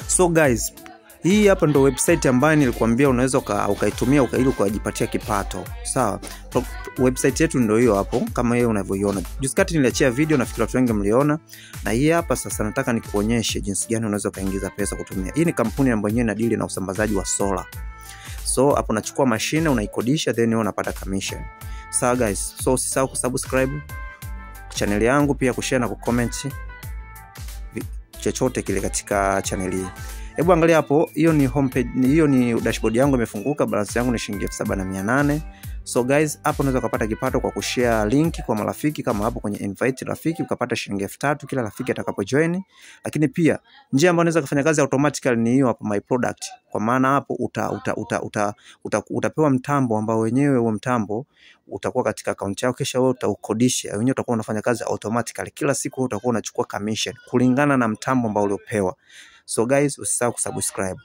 So guys, hii hapa ndo website ambayo nilikuambia unaweza ukaitumia ili ukajipatia kipato. Sawa. Website yetu ndio hiyo hapo kama hiyo unavyoiona. Juzi kati niliachia video, nafikiri watu wengi mliona. Na hii hapa sasa nataka nikuonyeshe jinsi gani unaweza ukaingiza pesa kutumia. Hii ni kampuni ambayo yenyewe inadili na usambazaji wa solar. So hapo unachukua mashine unaikodisha, then wewe unapata commission. Sawa guys, so usisahau kusubscribe channel yangu, pia kushare na kucomment chochote kile katika channel hii. Hebu angalia hapo, hiyo ni homepage, hiyo ni dashboard yangu imefunguka, balance yangu ni shilingi 7800. So guys, hapo unaweza kupata kipato kwa kushare link kwa marafiki, kama hapo kwenye invite rafiki ukapata shilingi 3000 kila rafiki atakapo join. Lakini pia njia ambayo unaweza kufanya kazi automatically ni hiyo hapo my product, kwa maana hapo utapewa mtambo ambao wenyewe huo mtambo utakuwa katika account yako, kisha wewe utaukodisha wenyewe, utakuwa unafanya kazi automatically kila siku, utakuwa unachukua commission kulingana na mtambo ambao uliopewa. So guys, usisahau kusubscribe.